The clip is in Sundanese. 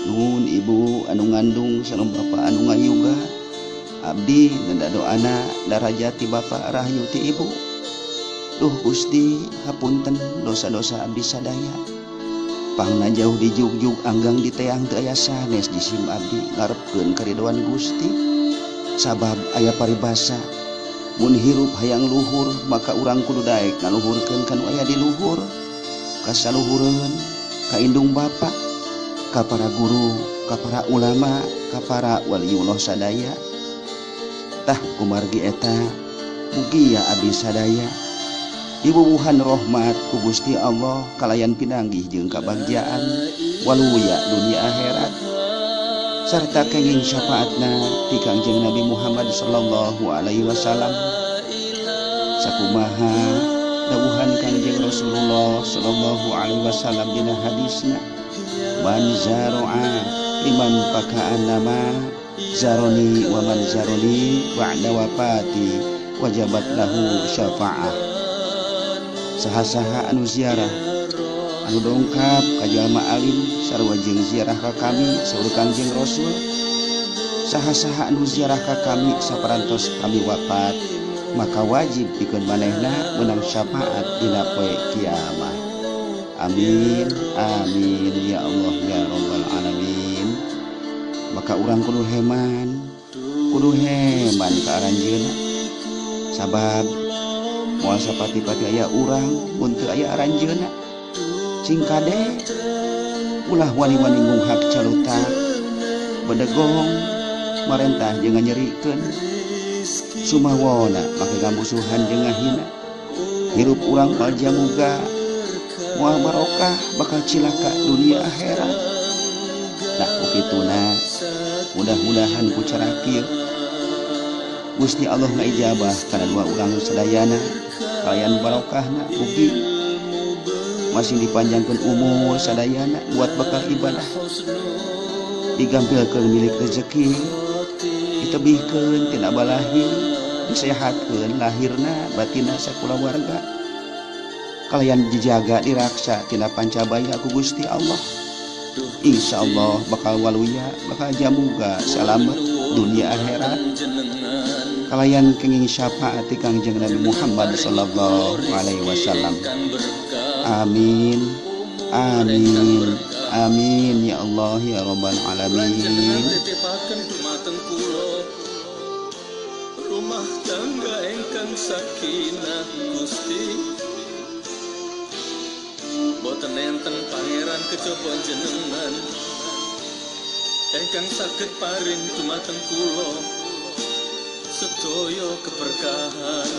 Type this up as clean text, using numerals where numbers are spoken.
Nuhun ibu anu ngandung sareng bapa anu ngayuga. Abdi nenda doana darajat ti bapa rahayu ti ibu. Duh Gusti hapunten dosa-dosa abdi sadaya. Pangna jauh dijugjug anggang diteang teu aya sanes jisim abdi ngarepkeun karidoan Gusti. Sabab aya paribasa mun hirup hayang luhur maka urang kudu daek ngaluhurkeun ka nu aya di luhur, kasaluhureun ka indung bapa, ka para guru, ka para ulama, ka para waliullah sadaya. Tah kumargi eta mugia abdi sadaya dibubuhan rahmat ku Gusti Allah kalayan pinanggih jeung kabagjaan waluya dunia akhirat sarta kenging syafaatna ti Kangjeng Nabi Muhammad sallallahu alaihi wasallam. Sakumaha dawuhan Kangjeng Rasulullah sallallahu alaihi wasallam dina hadisna, man zaro'a liman pakaan nama zaroni wa man zaroni ba'da wafati wajabat lahu syafa'ah. Saha-saha anu ziarah anu dongkap ka jalma alim sarua jeung ziarah ka kami saur Kangjeng Rasul. Saha-saha anu ziarah ka kami saparantos kami wafat maka wajib pikeun manehna meunang syafaat dina poe kiamat. Amin amin ya Allah ya rabbal alamin. Maka urang kudu heman ka aranjeunna, sabab moal sapati-pati aya urang mun teu aya aranjeunna. Cing kade ulah wani-wani ngunghak calutak bedegong marentah jeung nganyerikeun sumawona make ngamusuhan jeung ngahina. Hirup urang moal jamuga moal barokah bakal cilaka dunia akhirat. Nah ukituna mudah-mudahan ku cara kieu Gusti Allah ngaijabah kana dua urang sadayana kalayan barokahna, mugi masih dipanjangkeun umur sadayana buat bekal ibadah, digampilkeun milik rezeki, ditebihkeun tina balahi, disehatkeun lahirna batinna sakulawarga, kalayan dijaga diraksa tina pancabaya ku Gusti Allah. Insyaallah bakal waluya bakal jamuga salamet dunia akhirat kalayan kenging syafaat ti Kangjeng Nabi Muhammad sallallahu alaihi wasallam. Amin amin amin ya Allah ya rabbal alamin. Rumah tangga ingkang sakinah Gusti, boten enten pangeran kejaba jenengan ingkang saged paring dumateng kula sedaya keberkahan.